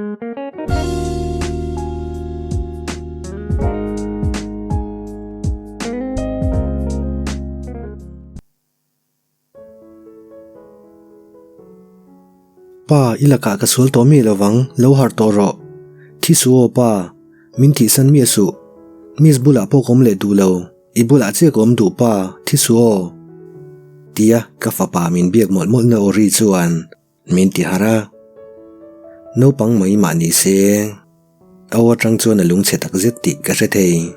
Pa, i lakah ka sual tawh mi lovang, lo harh tawh rawh. Thi suh aw pa, min thihsan miah suh. Miss bulah pawh ka awm leh duh lo, i bulah chiah ka awm duh pa, thi suh aw. Tia ka fapa min biak mawlh mawlhna aw ri chuan min ti harh a. Naupang mai mah ni se, a aw atang chuan a lungchhe tak zet tih ka hre thei.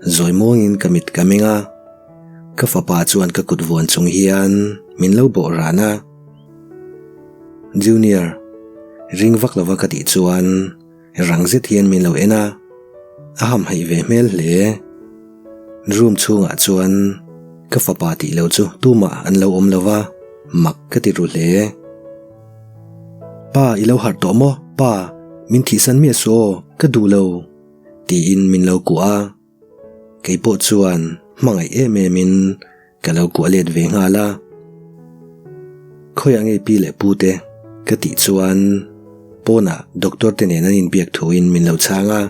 Zawi muangin ka mit ka meng a, ka fapa chuan ka kut vuan chung hian min lo bawh ran a. Junior, ring vak lova ka tih chuan rang zet hian min lo en a, a hamhaih ve hmel hle. Room chhungah chuan ka fapa tih lo chu tumah an lo awm lova, mak ka ti ru hle. Pa, i lo harh tawh maw? Pa, min thihsan miah suh aw, ka duh lo, tiin min lo kuah a. Kei pawh chuan hmangaih em emin ka lo kuah let ve nghal a. Khawiah nge pi leh pu te? ka tih chuan pawnah doctor te nen an inbiak thuin min lo chhang a.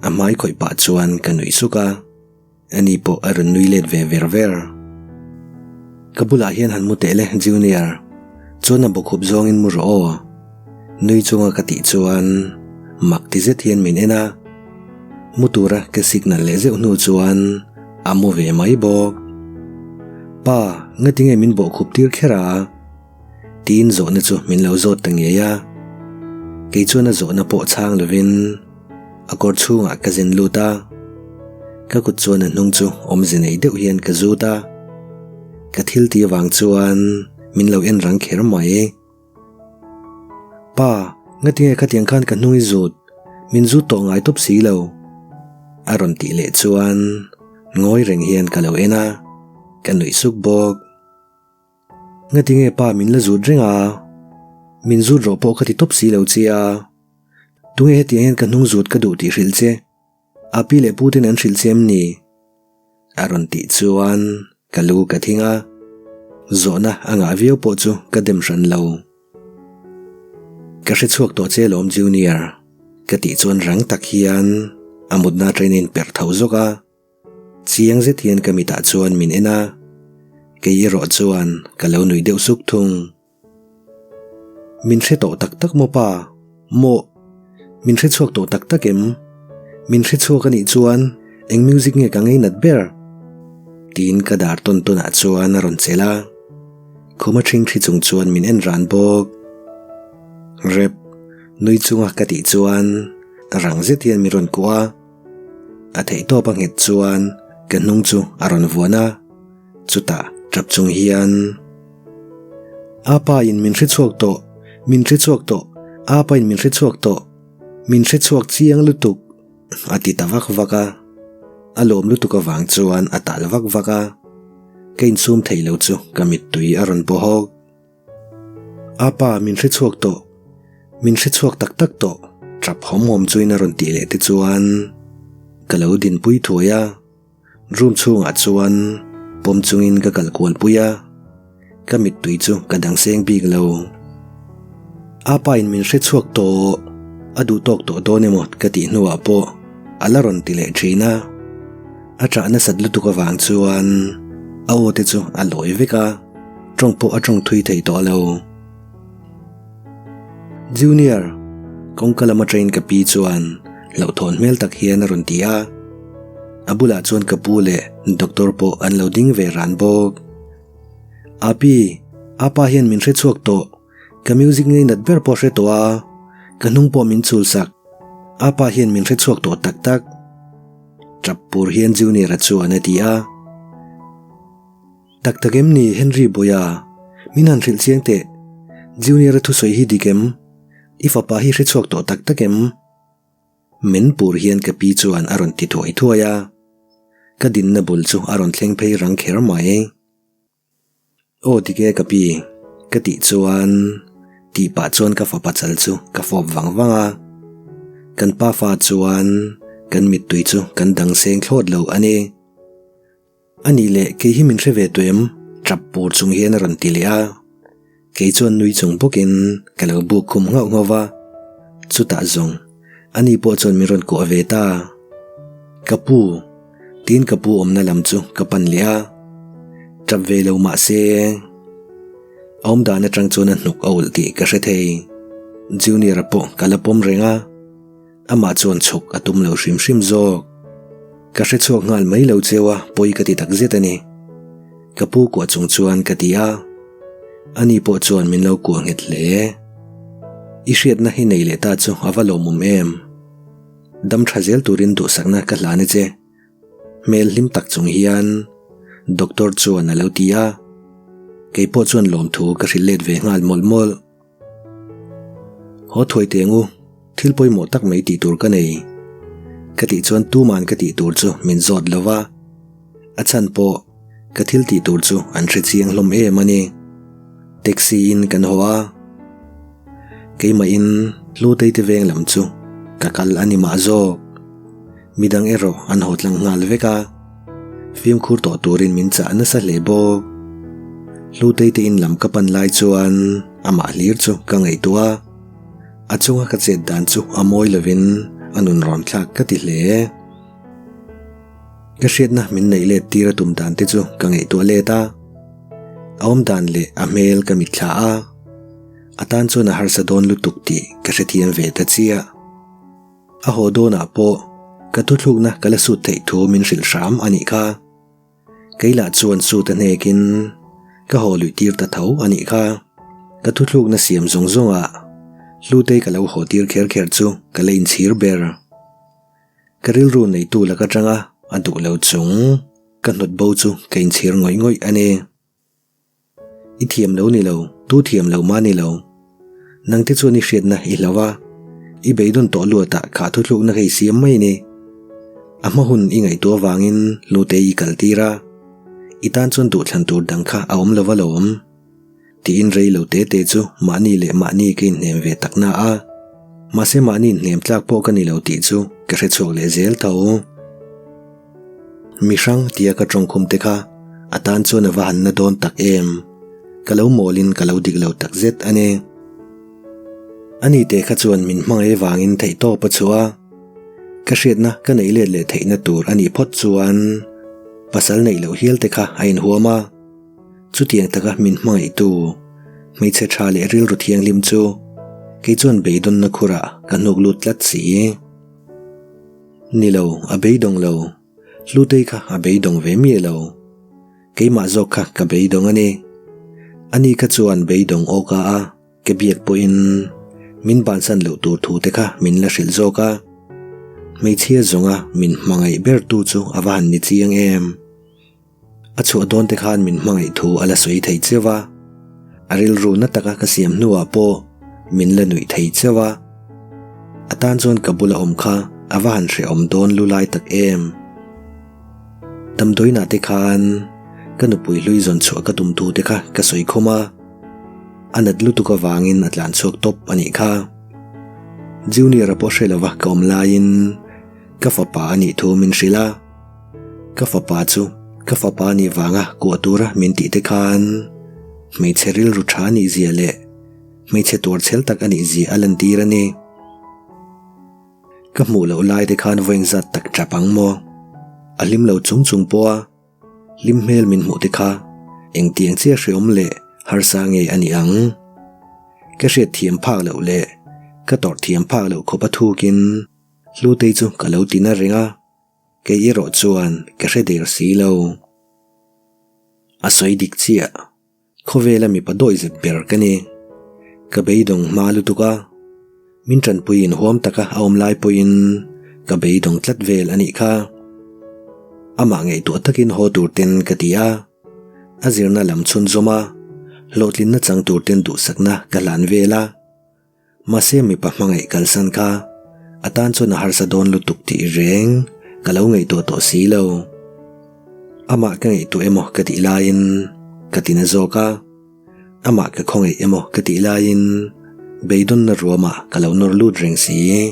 A hmai khawih pah chuan ka nuih suk a. Ani pawh a rawn nui let ve ver ver. Ka bulah hian han mu teh le Junior, chuan a bawkhup zawngin mu rawh aw. Nui chunga ka tih chuan mak ti zet hian min en a. Mu tura ka signal leh zeuh hnu chuan a mu ve mai bawk. Pa, ngatinge min bawhkhup tir kher a? Tiin zawhna chu min lo zawt ta ngei a. Kei chuan a zawhna pawh chhang lovin a kawr chhungah ka zen lut a. Ka kut chuan a hnung chu awmze nei deuh hian ka zut a. Ka thil tih avang chuan min lo en rang kher mai. Pa, ngatinge khatiang khan ka hnung i zut? Min zut tawh ngai tawp si lo. A rawn tih leh chuan ngawi reng hian ka lo en a, ka nuih suk bawk. Ngatinge pa min la zut reng a? Min zut rawh pawh ka ti tawp si lo che a. Tunge hetiang hian ka hnung zut ka duh tih hrilh che? A pi leh pu ten an hrilh che em ni? A rawn tih chuan ka lu ka thing a, zawhna a ngah viau pawh chu ka dem hran lo. Ka hre chhuak tawh che lawm Junior, ka tih chuan rang tak hian a mutna atangin a inperh tho zawk a. Chiang zet hian ka mitah chuan min en a, kei erawh chuan ka lo nui deuh suk thung. Min hre tawh tak tak maw pa? Maw? Min hre chhuak tawh tak tak em? Min hre chhuak a nih chuan eng music nge ka ngeinat ber? Tiin ka dar tawn tawnah chuan a rawn chelh a, khuma ṭhing ṭhi chung chuan min en ran bawk. Rep, nui chunga ka tih chuan rang zet hian min rawn kuah a, a theihtawp a nghet chuan ka hnung chu a rawn vuan a. Chutah tap chung hian, Apa in min hre chhuak tawh, min hre chhuak tawh, Apa in min hre chhuak tawh, min hre chhuak chiang lutuk, a ti ta vak vak a. A lawm lutuk avang chuan a tal vak vak a. Ka insum thei lo chu ka mittui a rawn bawhawk. Apa min hre chhuak tawh, min hre chhuak tak tak tawh, tap hawm hawm chuin a rawn tih leh te chuan ka lo dinpui thuai a. Room chhungah chuan pawm chungin ka kal kual pui a, ka mittui chu ka dang seng bik lo. Apa in min hre chhuak tawh, a duh tawk tawh dawn emaw ka tih hnuah pawh a la rawn ti leh thin a. A ṭah nasat lutuk avang chuan a aw te chu a lawi vek a, ṭawng pawh a ṭawng thui thei tawh lo. Junior, kawngka lama train ka pi chuan hlauhthawn hmel tak hian a rawn ti a. A bulah chuan ka pu leh doctor pawh an lo ding ve ran bawk. Api, apa hian min hre chhuak tawh, ka music ngei nat ber pawh hre tawh a, ka hnung pawh min chul sak. Apa hian min hre chhuak tawh tak tak. Tap pur hian Junior-a chuan a ti a. Tak tak em ni Henry Boya? Min han hrilh chiang teh. Junior-a thusawi hi dik em? I fapa hi hre chhuak tawh tak tak em? Men pur hian ka pi chuan a rawn ti thuai thuai a. Ka dinna bul chu a rawn thleng phei rang kher mai. Aw dik e ka pi, ka tih chuan tih pah chuan ka fapa chal chu ka fawp vang vang a. Kan pafa chuan kan mittui chu kan dang seng thlawt lo a ni. A nih leh kei hi min hre ve tuem? Tap pur chung hian a rawn ti leh a. Kei chuan nui chung bawkin ka lo buk khum nghauh nghauh va, chutah zawng ani pawh chuan min rawn kuah ve ta. Ka pu, tiin ka pu awmna lam chu ka pan leh a, tap ve lo mah se a awm dan atang chuan a hnuk a ulh tih ka hre thei. Junior-a pawh ka la pawm reng a. Amah chuan chhuk a tum lo hrim hrim zawk. Ka hre chhuak nghal mai lo cheu a, pawi ka ti tak zet a ni. Ka pu kuah chung chuan ka ti a, ani pawh chuan min lo kuah nghet hle. I hriatna hi nei leh ta chu a va lawmawm em? Dam tha zel turin duhsakna ka hlan a che. Hmel hlim tak chung hian doctor chuan a lo ti a, kei pawh chuan lawmthu ka hrilh let ve nghal mawlh mawlh. Haw thuai teng u, thil pawimawh tak mai tih tur ka nei. Ka tih chuan tuman ka tih tur chu min zawt lo va, a chhan pawh ka thil tih tur chu an hre chiang hlawm em a ni. Taxi in kan haw a, keimahin Hlutei te veng lam chu ka kal a ni mah zawk. Midang erawh an haw tlang nghal vek a, fimkhur tawh turin min chah nasa hle bawk. Hlutei te in lam ka pan lai chuan amah hlir chu ka ngaihtuah a, a chunga ka chet dan chu a mawi lovin a nun rawn thlak ka ti hle. Ka hriatna min neih let tir a tum dan te chu ka ngaihtuah let a, a awm dan leh a hmel ka mitthla a, a tan chuan a harsa dawn lutuk tih ka hrethiam ve ta chiah. A haw dawnah pawh ka thuthlukna ka la sut theih thu min hrilh hram a nih kha. Kei lah chuan sut a hnekin ka haw luih tir ta tho a nih kha. Ka thuthlukna siam zawng zawngah Hlutei ka lo haw tir kher kher chu ka la inchhir ber. Ka rilru neitu lak atanga a duh lo chung ka hnawt bo chu ka inchhir ngawih ngawih a ni. I thiam lo ni lo, tu thiam lo mah ni lo. Nangte chuan i hriatna i hlo a, i beidawn tawh luatah kha thuthlukna kha i siam mai ni. A hma hun i ngaihtuah avangin Lute i kal tir a, i tan chuan duhthlan tur dang kha a awm lo va lawm. Tiin rei lo te te chu mahni leh mahni ka inhnem ve tak na a, mahse mahni inhnem tlak pawh ka ni lo tih chu ka hre chhuak leh zel tho. Mi hrang tia ka tawngkhum te kha a tan chuan a va han na dawn tak em? Ka lo mawlin ka lo dik lo tak zet a ni. Ani te kha chuan min hmangaih avangin theihtawp a chhuah a, ka hriatna ka neih let leh theihna tur a nih phawt chuan pasal neih loh hial te kha a inhuam a. Chutiang taka min hmangaihtu hmeichhe tha leh rilru thianghlim chu kei chuan beidawnna khurah ka hnuk lut tlat si. Ni lo, a beidawng lo. Hlutei kha a beidawng ve miah lo. Keimah zawk kha ka beidawng a ni. Ani kha chuan beidawng awka a, ka biak pawhin min bansan loh tur thu te kha min la hrilh zawk a. Hmeichhia zawnga min hmangaih ber tu chu a va han ni chiang em. A chhuah dawn te khan min hmangaih thu a la sawi thei cheu a, a rilru na taka ka siam hnuah pawh min la nuih thei cheu a. A tan chuan ka bula awm kha a va han hrehawm dawn lu lai tak em. Damdawiinah te khan ka nupui hlui zawn chhuah ka tum thu te kha ka sawi khawm a, a nat lutuk avangin a tlan chhuak tawp a nih kha. Junior-a pawh hre lova ka awm laiin ka fapa a nih thu min hrilh a. Ka fapa chu ka fapa nih vanga kuah tura min tih te khan hmeichhe rilru tha nih zia leh hmeichhe tuar chhel tak a nih zia a lantir a ni. Ka hmuh loh lai te khan vawiin zat tak tap ang maw? A hlim lo chung chung pawh a hlim hmel min hmuh te kha engtiang chiah hreawm leh harsa nge a nih ang? Ka hriat thiam phak loh leh ka tawrh thiam phak loh khawp a thukin Hlutei chu ka lo ti na reng a. Kei erawh chuan ka hre der si lo. A sawi dik chiah. Khawvela mipa dawi zet ber ka ni. Ka beidawng hma lutuk a. Min tanpui inhuam taka a awm lai pawhin ka beidawng tlat vel a nih kha. Amah ngaihtuah takin haw tur ten ka ti a. A zirna lam chhunzawm a, hlawhtlinna chang tur ten duhsakna ka hlan vel a. Mahse mipa hmangaih kalsan kha a tan chuan a harsa dawn lutuk tih reng ka lo ngaihtuah tawh si lo. Amah ka ngaihtuah emaw ka tih laiin ka ti na zawk a, amah ka khawngaih emaw ka tih laiin beidawnna ruamah ka lo nawr lut reng si.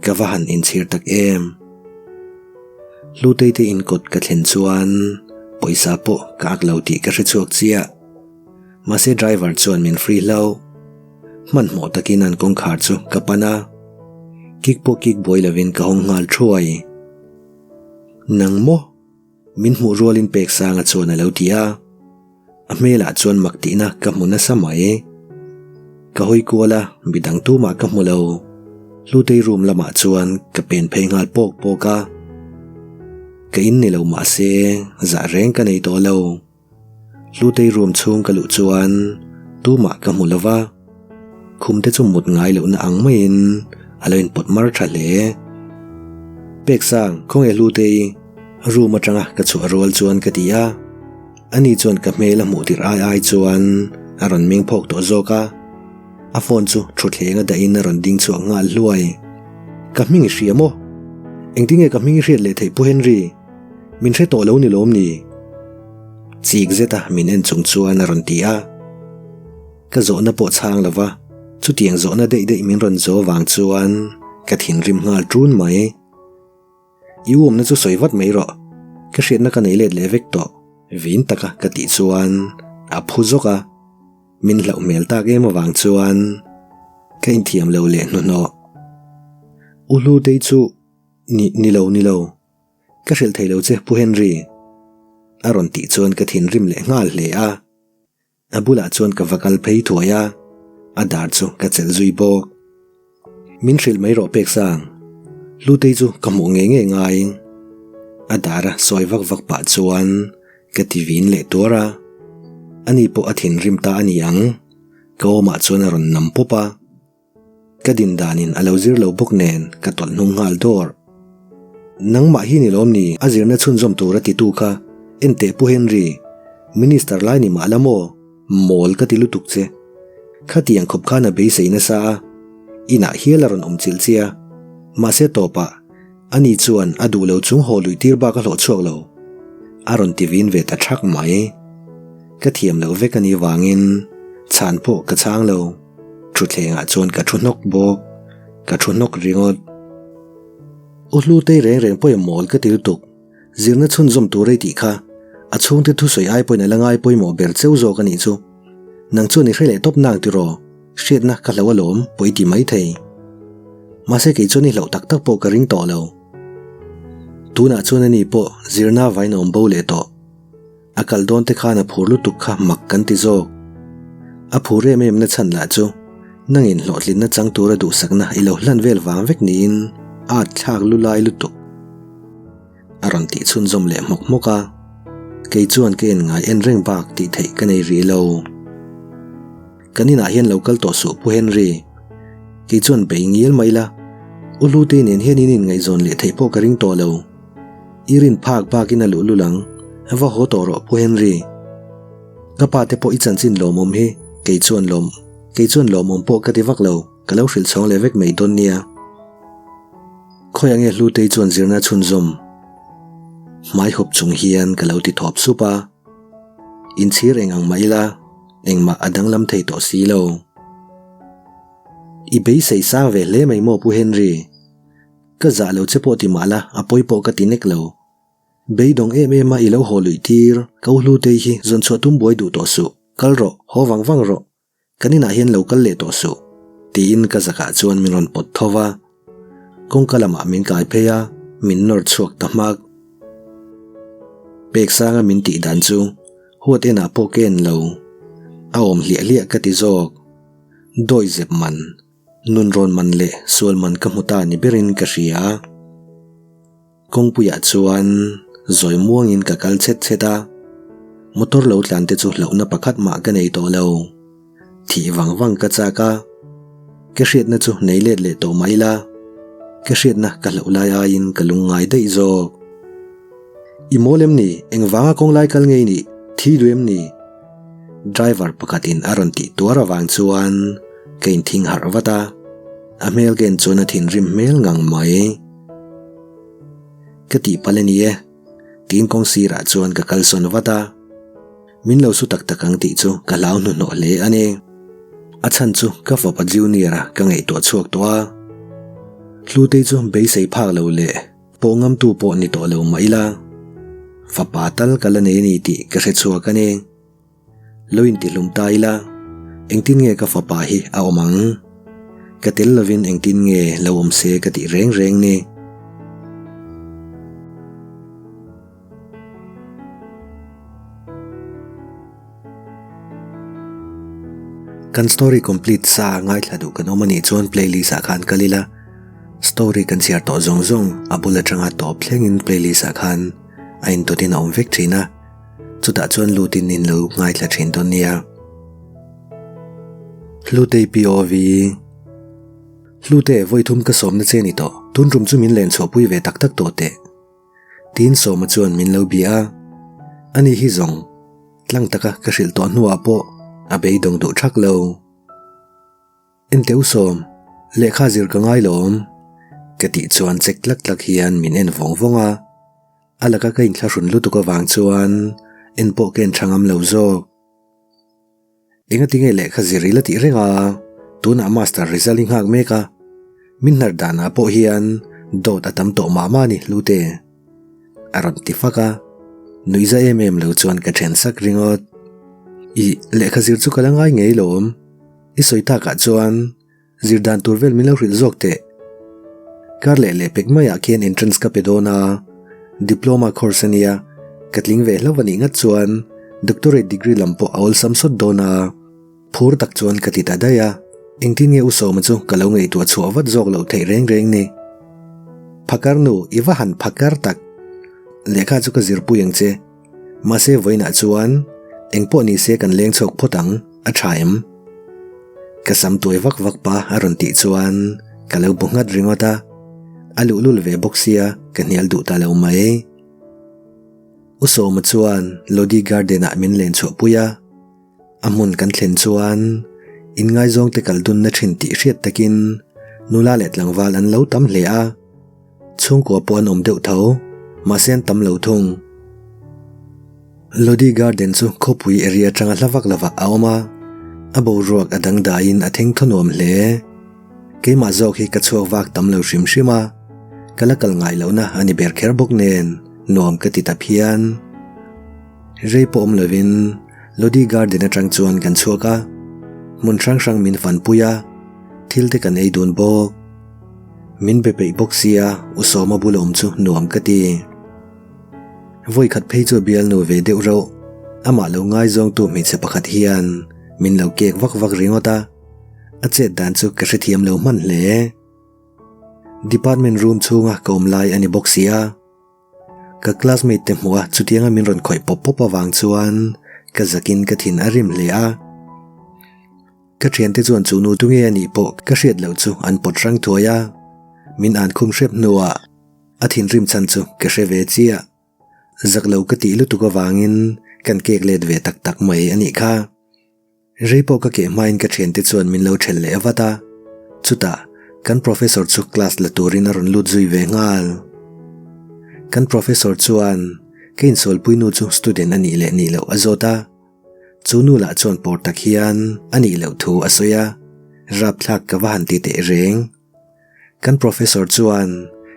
Ka va han inchhir tak em. Hlutei te inkawt ka thlen chuan pawisa pawh ka ak lo tih ka hre chhuak chiah. Mahse driver chuan min free hlauh. Hmanhmawh takin an kawngkhar chu ka pan a, kik pawh kik buai lovin ka hawng nghal thuai. Nang maw? Min hmuh rualin Peksanga chuan a lo ti a. A hmelah chuan mak tihna ka hmu nasa mai. Ka hawi kual a, midang tumah ka hmu lo. Hlutei room lamah chuan ka pen phei nghal pawk pawk a. Ka in ni lo mahse zah reng ka nei tawh lo. Hlutei room chhung ka luh chuan tumah ka hmu lo va, khum te chu mut ngai lohna ang maiin a lo inpawt mar tha hle. Peksang, khawnge Hlutei? Room atanga ka chhuah rual chuan ka ti a. Ani chuan ka hmel a hmuh tirh ai ai chuan a rawn meng phawk tawh zawk a. A phone chu thutthleng a dahin a rawn ding chhuak nghal hluai. Ka hming i hria maw? Engtinge ka hming i hriat leh theih Pu Henry? Min hre tawh lo ni lawm ni? Chik zeta min en chung chuan a rawn ti a. Ka zawhna pawh chhang lo va, chutiang zawhna daih daih min rawn zaw vang chuan ka thinrim nghal ṭun mai. I uamna chu sawi vat mai rawh, ka hriatna ka nei let leh vek tawh. Vin taka ka tih chuan a phu zawk a, min hlauh hmel tak em avang chuan ka inthiam lo leh hnuhnawh. U Hlutei chu ni ni lo ni lo. Ka hrilh thei lo che Pu Henry. A rawn tih chuan ka thinrim leh nghal hle a. A bulah chuan ka va kal phei thuai a, a dar chu ka chelh zui bawk. Min hrilh mai rawh Peksang, Hlutei chu ka hmuh ngei ngei ngai. A dara sawi vak vak pah chuan ka ti vin leh tuar a. Ani pawh a thinrim ta a ni ang, ka awmah chuan a rawn nam pawp a. Ka din danin a lo zir lo bawk nen ka tawlh hnung nghal dawr. Nangmah hi ni lawm ni a zirna chhunzawm tur a titu kha enteh Pu Henry, Minister lai ni mah la maw? Mawl ka ti lutuk che. Khatiang khawp khan a beisei nasa a, inah hial a rawn awm chilh che a, mahse tawpah ani chuan a duh lo chung haw luih tir bak a hlawh chhuak lo. A rawn ti vin ve ta thak mai. Ka thiam loh vek a nih vangin chhan pawh ka chhang lo. Thutthlengah chuan ka thu hnawk bawk, ka thu hnawk ringawt. U Hlutei reng reng pawh i mawl ka ti lutuk, zirna chhunzawm tur ei tih kha a chhungte thusawi ai pawhin a la ngai pawimawh ber cheu zawk a nih chu. Nang chuan i hre leh tawp nang tiraw, hriatna ka hloh alawm pawh i ti maithei. Mahse kei chuan i hloh tak tak pawh ka ring tawh lo. Tunah chuan ani pawh zirna vain a awm bo leh tawh. A kal dawn te khan a phur lutuk kha mak kan ti zawk. A phur em em na chhan lah chu nangin hlawhtlinna chang tura duhsakna i lo hlan vel vang vek niin a at thlak lu lai lutuk. A rawn tih chhunzawm leh hmawk hmawk a, kei chuan ka en ngai en reng bak tih theih ka nei rih lo. Kan inah hian lo kal tawh suh Pu Henry. Kei chuan bei ngial mai la, U Hlutei nen hian in inngaihzawn leh theih pawh ka ring tawh lo. I rin phak bakin a luh lul ang, va haw tawh rawh Pu Henry. Ka pa te pawh i chanchin lawmawm hi kei chuan lawm, kei chuan lawmawm pawh ka ti vak lo, ka lo hrilh chhawng leh vek mai dawn nia. Khawiah nge Hlutei chuan zirna chhunzawm? Hmai hawp chung hian ka lo ti thawp sup a. Inchhir eng ang mah ila, engmah a danglam thei tawh si lo. I beisei sang ve hle mai maw Pu Henry? Ka zah lo che pawh ti mah la, a pawi pawh ka ti nek lo. Beidawng em em a i lo haw luih tir, ka u Hlutei hi zawn chhuah tum buai duh tawh suh, kal rawh, haw vang vang rawh, kan inah hian lo kal leh tawh suh, tiin ka zakah chuan min rawn pawt tho va. Kawngka lamah min kai phei a, min nawr chhuak ta hmak. Peksanga min tih dan chu huat enah pawh ka en lo, a awm hliah hliah ka ti zawk. Dawi zep man. Nun rawn man leh sual man ka hmu ta ni berin ka hria. Kawngpuiah chuan zawi muangin ka kal chhet chhet a, motor lo tlan te chu hlauhna pakhat mah ka nei tawh lo. Thih vang vang ka chak a, ka hriatna chu nei let leh tawh mai la, ka hriatna ka hlauh lai aiin ka lungngai daih zawk. I mawl em ni? Engvanga kawng lai kal ngei nih? Thi duh em ni? Driver pakhatin a rawn tih tuar avang chuan ka inthing harh vat a, a hmel ka en chuan a thinrim hmel ngang mai. Ka tihpalh a ni e, tiin kawng sirah chuan ka kalsawn vat a, min lo su tak tak ang tih chu ka hlau hnuhnawh hle a ni. A chhan chu ka fapa Junior-a ka ngaihtuah chhuak tawh a, Hlutei chu beisei phak lo leh Pawh ngamtu pawh ni tawh lo mah ila, fapa tal ka la nei a ni tih ka hre chhuak a ni. Lo intihlum ta ila, engtin nge ka fapa hi a awm ang? Ka tel lovin engtin nge lo awm se ka tih reng reng ni? Kan story complete sa ngaithla duh kan awm anih chuan playlist ah khan kal ila, story kan chhiar tawh zawng zawng a bul atanga tawp thlengin playlist ah khan a indawtin a awm vek thin a, chutah chuan lutin in lo ngaithla thin dawn nia. Hlutei POV Hlute vawithum ka sawmna che ni tawh, tun tum chu min len chhuahpui ve tak tak tawh teh. Tiin Sawma chuan min lo bia a, ani hi zawng tlang taka ka hrilh tawh hnuah pawh a beidawng duh thak lo. Enteh u Sawm, lehkha zir ka ngai lawm, ka tih chuan chek tlak tlak hian min en vawng vawng a, a laka ka inthlahrun lutuk avang chuan en pawh ka en tha ngam lo zawk. Engatinge lehkha zir i la tih reng a, tunah master result i nghak mek a, min hnar danah pawh hian dawt a tam tawh mah mah a ni Hlute. A rawn ti fak a, nuihza em em lo chuan ka then sak ringawt. Ih, lehkha zir chu ka la ngai ngei lawm, i sawi takah chuan Zir dan tur vel min lo hrilh zawk teh. Kar leh leh pek maiah khian entrance ka pe dawn a, diploma course a nia, ka tling ve hlauh a nih ngat chuan doctorate degree lam pawh a awlsam sawt dawn a, phur tak chuan ka ti ta daih a, engtin nge u Sawma chu ka lo ngaihtuah chhuah vat zawk loh theih reng reng ni. Phakar nu, i va han phakar tak. Lehkha chu ka zirpui ang che. Mahse vawiinah chuan engpawh ni se kan leng chhuak phawt ang, a tha em? Ka sam tuai vak vak pa a rawn tih chuan ka lo bu nghat ringawt a, a luhlul ve bawk sia ka hnial duh ta lo mai. U Sawma chuan Lodi Garden-ah min len chhuahpui a, a hmun kan thlen chuan inngaizawngte kal dunna thin tih hriat takin nula leh tlangval an lo tam hle a. Chhungkua pawh an awm deuh tho, mahse an tam lo thung. Lodi Garden chu khawpui area atanga hla vak lovah a awm a, a boruak a dangdaiin a theng thaw nuam hle. Keimah zawk hi ka chhuak vak tam lo hrim hrim a, ka la kal ngai lohna a ni ber kher bawk nen nuam ka ti ta phian. Rei pawh awm lovin Lodi Garden atang chuan kan chhuak a, hmun hrang hrang min fanpui a, thil te kan ei dun bawk. Min be peih bawk sia, U Sawma bul awm chu nuam ka ti. Vawikhat phei chu a bialnu ve deuh reuh, amah lo ngaizawngtu hmeichhe pakhat hian min lo kek vak vak ringawt a, a chet dan chu ka hrethiam lo hman hle. Department room chhunga ka awm lai a ni bawk sia. Ka classmate te hmuh a chutianga min rawn khawih pawp pawp avang chuan ka zakin ka thin a rim hle a. Ka thiante chuan chu nu tunge a nih pawh ka hriat loh chu an pawt hrang thuai a, min an khum hrep hnuah a thinrim chhan chu ka hre ve chiah. Zak lo ka tih lutuk avangin kan kek let ve tak tak mai a nih kha. Rei pawh ka keh hmain ka thiante chuan min lo ṭhelh leh vat a, chutah kan professor chu class la turin a rawn lut zui ve nghal. Kan professor chuan ka insualpui nu chu student a nih leh nih loh a zawt a, chu nu lah chuan pawr tak hian a nih loh thu a sawi a, rapthlak ka va han ti teh reng. Kan professor chuan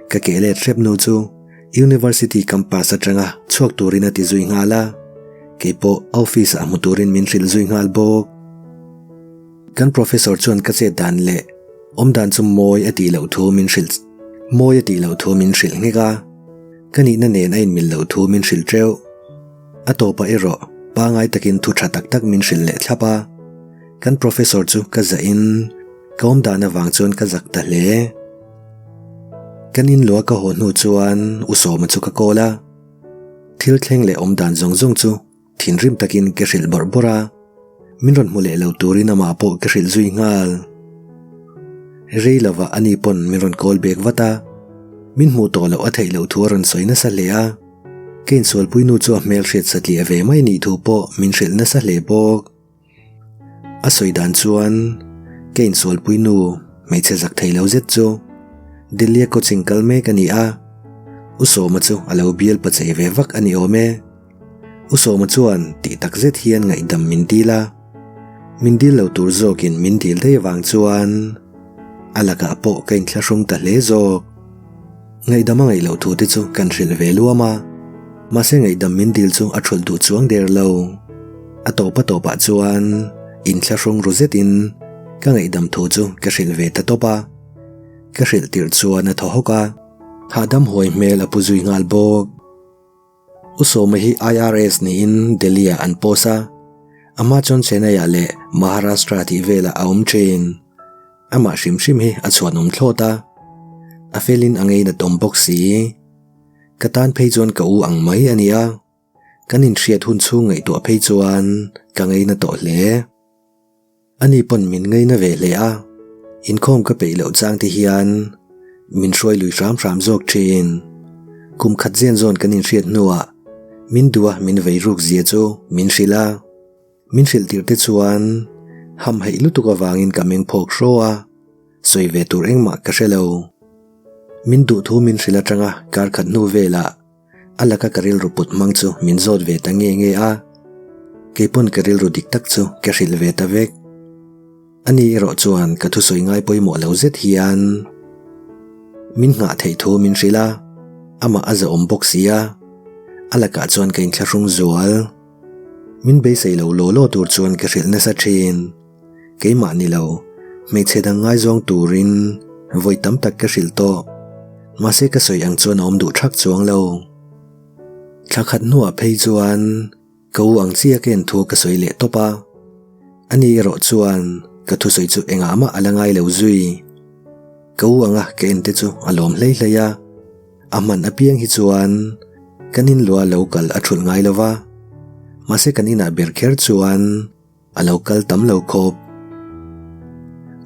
ka keh let hrep nu chu University campus atanga chhuak turin a ti zui nghal a, keipawh office ah hmu turin min hrilh zui nghal bawk. Kan professor chuan ka chet dan leh awm dan chu mawi a tih loh thu min hrilh mawi a tih loh thu min hrilh nghek a, ka nihna nen a inmil loh thu min hrilh teuh. A tawpah erawh pangai takin thu tha tak tak min hrilh leh thlap a. Kan professor chu ka zah in ka awm dan avang chuan ka zak ta hle. Kan in lua ka haw hnu chuan U Sawma chu ka call a. Thil thleng leh awm dan zawng zawng chu thinrim takin ka hrilh bawrh bawrh a. Min rawn hmu leh lo turin amah pawh ka hrilh zui nghal. Rei lovah ani pawn min rawn call back vat a. Min hmuh tawh loh a theih loh thu a rawn sawi nasa hle a. Ka insualpui nu chu a hmel hriat satliah ve mai nih thu pawh min hrilh nasa hle bawk. A sawi dan chuan ka insualpui nu hmeichhe zak thei lo zet chu Delhi-a coaching kal mek a ni a, U Sawma chu a lo bial pa chei ve vak a ni awm e. U Sawma chuan tih tak zet hian ngaihdam min dil a, min dil lo tur zawkin min dil daih avang chuan a lakah pawh ka inthlahrung ta hle zawk. Ngaihdam a ngaih loh thu te chu kan hrilh ve luam a, mahse ngaihdam min dil chu a thulh duh chuang der lo. A tawp a tawpah chuan inthlahrung ru zetin ka ngaihdam thu chu ka hrilh ve ta tawp a. Ka hrilh tirh chuan a thaw hawk a, hahdam huai hmel a pu zui nghal bawk. U Sawma hi IRS niin Delhi-ah an post a, amah chuan Chennai-ah leh Maharashtra tih velah a awm thin. Amah hrim hrim hi a chhuanawm thlawt a, a felin a ngeinat awm bawk si. Ka tan phei chuan ka u ang mai a ni a, kan inhriat hun chhung ngaihtuah phei chuan ka ngeina tawh hle. Ani pawn min ngaina ve hle a, inkhawm ka peih loh chang te hian min hruai lui hram hram zawk thin. Kum khat zen zawn kan inhriat hnuah min duh a min vei ruk zia chu min hrilh a, min hrilh tir te chuan hamhaih lutuk avangin ka meng phawk hraw a, sawi ve tur engmah ka hre lo. Min duh thu min hrilh atanga kar khat hnu velah A laka ka rilru put hmang chu min zawt ve ta nge nge a, keipawn ka rilru dik tak chu ka hrilh ve ta vek. Ani erawh chuan ka thusawi ngai pawimawh lo zet hian min nghah theih thu min hrilh a, amah a zahawm bawk si a, a lakah chuan ka inthlahrung zual. Min beisei lo law law tur chuan ka hrilh nasa thin. Keimah ni lo, hmeichhe dang ngaizawng turin vawi tam tak ka hrilh tawh. Mahse ka sawi ang chuan a awm duh thak chuang lo. Thla khat hnuah phei chuan ka u ang chiah ka en thu ka sawi leh tawp a. Ani erawh chuan ka thusawi chu engah mah a la ngai lo zui. Ka u anga ka en te chu a lawm hlei hlei a. A hman apiang hi chuan kan inlua lo kal a thulh ngai lo va. Mahse kan inah ber kher chuan A lo kal tam lo khawp.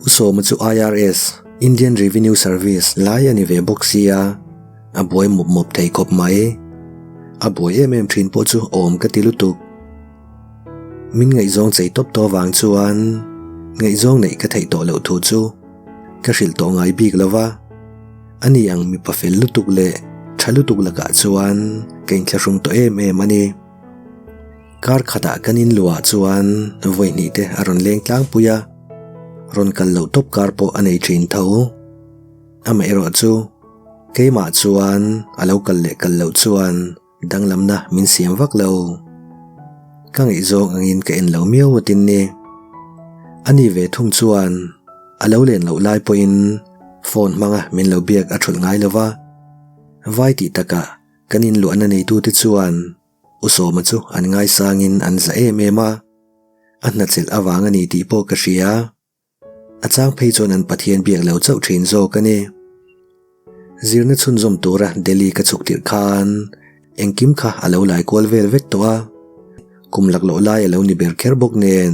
U Sawma chu IRS, Indian Revenue Service, lai a ni ve bawk sia, a buai mup mup thei khawp mai. A buai em em thin pawh chu awm ka ti lutuk. Min ngaihzawng chei tawp tawh avang chuan ngaihzawng neih ka theih tawh loh thu chu ka hrilh tawh ngai bik lo va. Ani ang mipa fel lutuk leh tha lutuk lakah chuan ka inthlahrung tawh em em a ni. Kar khatah kan in luah chuan vawi hnih te a rawn leng tlangpui a, rawn kal loh tawp kar pawh a nei thin tho. Amaherawh chu keimah chuan a lo kal leh kal loh chuan danglamna min siam vak lo. Ka ngaihzawng angin ka en lo miau atin ni. Ani ve thung chuan a lo len loh lai pawhin phone hmanga min lo biak a thulh ngai lo va, vai tih takah kan inluahna neitute chuan U Sawma chu an ngaisangin an za em em a, a hnachelh avang a ni tih pawh ka hria. A chang phei chuan an Pathian biak lo chauh thin zawk a ni. Zirna chhunzawm tura Delhi ka chhuk tirh khan engkim kha a lo lai kual vel vek tawh a, kum laklawh lai a lo ni ber kher bawk nen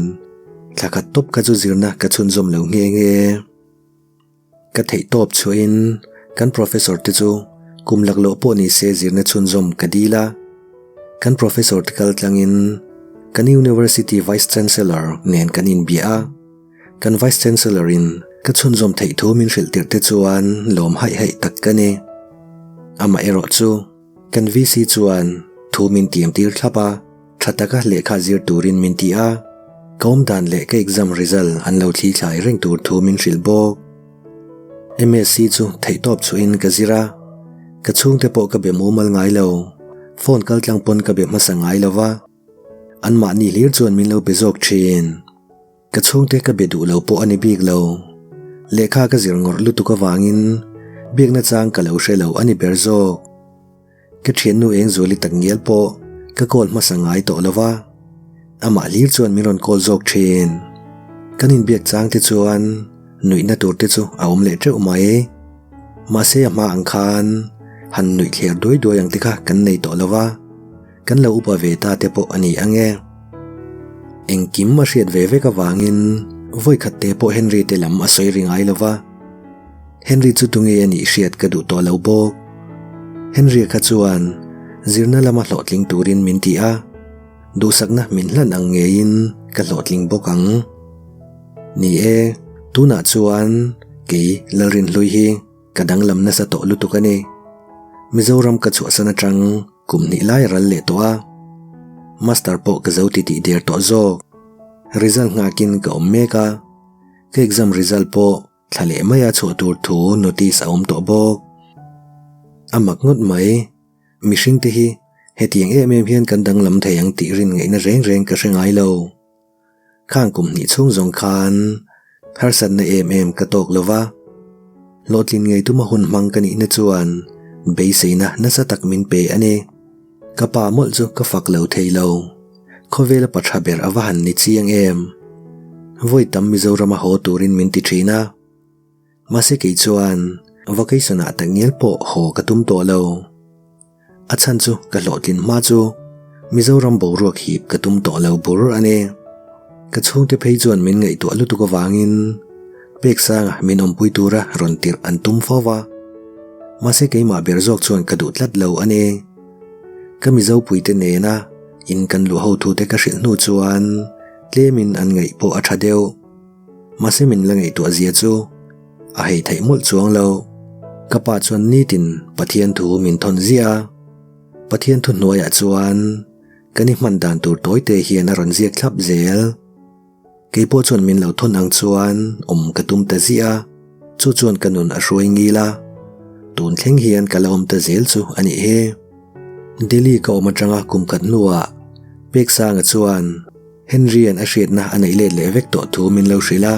thla khat tawp kha chu zirna ka chhunzawm lo nghe nghe. Ka theih tawp chhuahin kan professor te chu kum laklawh pawh ni se zirna chhunzawm ka dil a. Kan professor te kal tlangin kan University Vice Chancellor nen kan inbia a. Kan Vice Chancellor in ka chhunzawm theih thu min hrilh tirh te chuan lawm haih haih tak ka ni. Amaherawh chu Kan VC chuan thu min tiam tir thlap a, tha taka lehkha zir turin min ti a, ka awm dan leh ka exam result an lo thli thlai reng tur thu min hrilh bawk. MSc chu theihtawp chhuahin ka zir a, ka chhungte pawh ka be mumal ngai lo, phone kal tlang pawn ka be hmasa ngai lo va, anmahni hlir chuan min lo be zawk thin. Ka chhungte ka be duh lo pawh a ni bik lo. Lehkha ka zir ngawrh lutuk avangin biakna chang ka lo hre lo a ni ber zawk. Ka thiannu Engzuali tak ngial pawh ka call hmasa ngai tawh lo va, amah hlir chuan min rawn call zawk thin. Kan inbiak chang te chuan nuihna tur te chu a awm leh teuh mai. Mahse a hma ang khan han nuih thler duai duai ang te kha kan nei tawh lo va. Kan lo upa ve ta te pawh a ni ang e. Engkim a hriat ve vek avangin vawi khat te pawh Henry te lam a sawi ri ngai lo va. Henry chu tunge a nih hriat ka duh tawh lo bawk. Henry-a kha chuan zirna lama hlawhtling turin min ti a, duhsakna min hlan ang ngeiin ka hlawhtling bawk ang. Ni e, tunah chuan kei Lalrinhlui hi ka danglam nasa tawh lutuk a ni. Mizoram ka chhuahsan atang Kum hnih lai a ral leh tawh a, Master pawh ka zo titih der tawh zawk. Result nghakin ka awm mek a, ka exam result pawh thla leh maia chhuah tur thu notice a awm tawh bawk. A mak ngawt mai, mihring te hi Hetiang em em hian kan danglam thei ang tih rin ngaihna reng reng ka hre ngai lo. Khang kum hnih chhung zawng khan harsatna em em ka tawk lo va, hlawhtlin ngei tuma hun hmang ka nihna chuan beiseina nasa tak min pe a ni. Ka pa mawlh chu ka fak lo thei lo. Khawvela pa tha ber a va han ni chiang em. Vawi tam Mizorama haw turin min ti thin a. Mahse kei chuan vacation ah takngial pawh haw ka tum tawh lo. A chhan chu ka hlawhtlin hma chu Mizoram boruak hip ka tum tawh lo bur a ni. Ka chhungte phei chuan min ngaihtuah lutuk avangin Peksanga min awmpui tura rawn tirh an tum fo va. Mahse keimah ber zawk chuan ka duh tlat lo a ni. Ka Mizo puite nena in kan luah ho thute ka hrilh hnu chuan tlemin an ngaih pawh a tha deuh. Mahse min la ngaihtuah zia chu a hei theih mawlh chuang lo. Ka pa chuan nitin Pathian thu min thawn ziah a, Pathian thu hnuaiah chuan kan i hman dan tur tawi te hian a rawn ziak thlap zel. Kei pawh chuan min lo thawn ang chuan awm ka tum ta ziah a, chu chuan ka nun a hruai ngil a, tun thleng hian ka la awm ta zel chu a nih hi. Delhi ka awm atanga kum khat hnuah Peksanga chuan Henry-a'n a hriatna a neih let leh vek tawh thu min lo hrilh a.